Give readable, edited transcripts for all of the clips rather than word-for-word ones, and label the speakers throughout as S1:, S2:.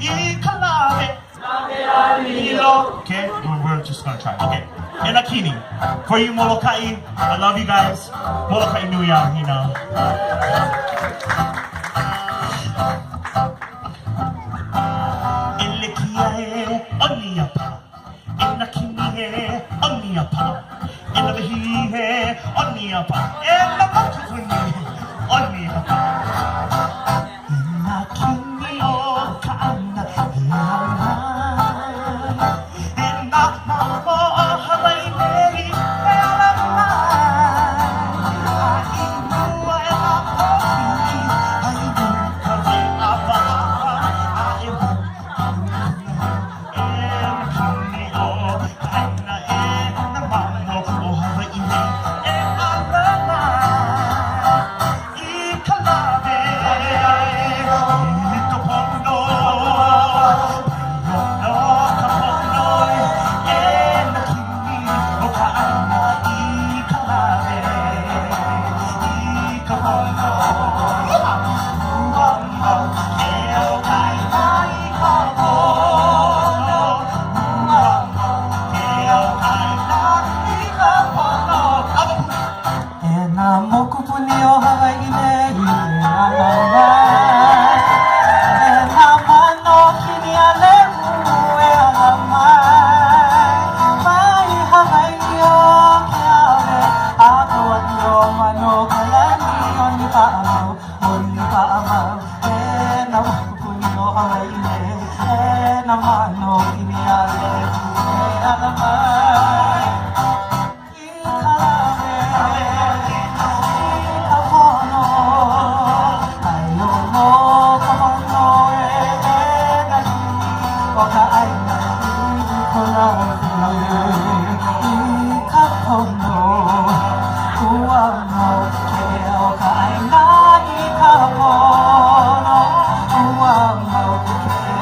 S1: I ka lawe lilo. Okay, we're just gonna try. Okay. E nā kini, for you Molokaʻi, I love you guys. Molokaʻi nui a Hina. E lekia e ʻoni a paʻa. E nā kini e ʻoni a paʻa. E nā wehi e ʻoni a paʻa. E nā mokupuni ʻoni a paʻa. E nā kini o ka ʻāina e ala mai. E nā mamo o Hawaiʻi nei e ala mai. A i mua e nā pōkiʻi, a inu ka wai a paʻa, a e E nā kini o ka ʻāina e nā mamo o Hawaiʻi nei e ala mai i ka lawe i ka pono paio no ka pono e nā kini o ka ʻāina i ka lawe i ka pono ua mau ke au kai mai ka pono ua mau ke au kai i ka pono.
S2: E nā mokupuni o Hawaiʻi nei e ala mai. E nā mano kini a lehu e ala mai. Mai Hawaiʻi o Keawe a Kauaʻi o Manokalani o Nipaʻamau, o Nipaʻamau. E nā mokupuni o Hawaiʻi nei, e nā mano kini a lehu e ala mai. I ka lawe, i ka pono, aia nō ka pono e nā kini o ka ʻāina i ka lawe, i ka pono, ua mau ke au o ka ʻāina i ka pono, ua mau ke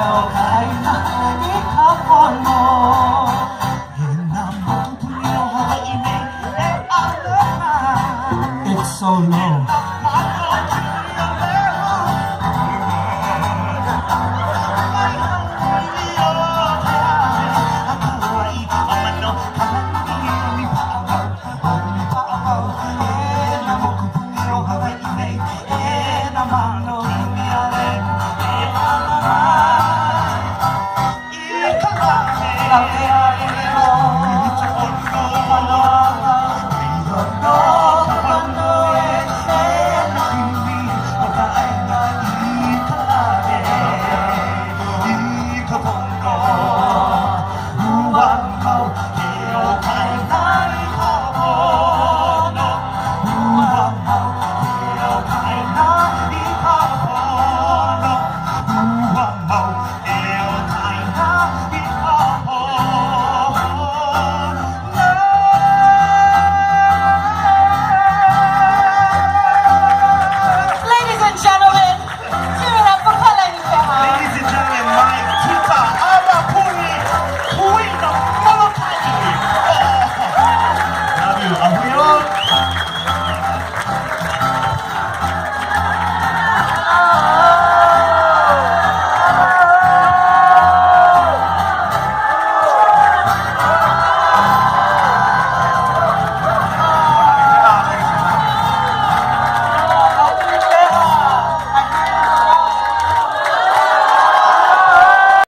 S2: au o ka ʻāina i ka pono.
S1: E nā mokupuni o Hawaiʻi nei e ala mai.
S2: It's so low.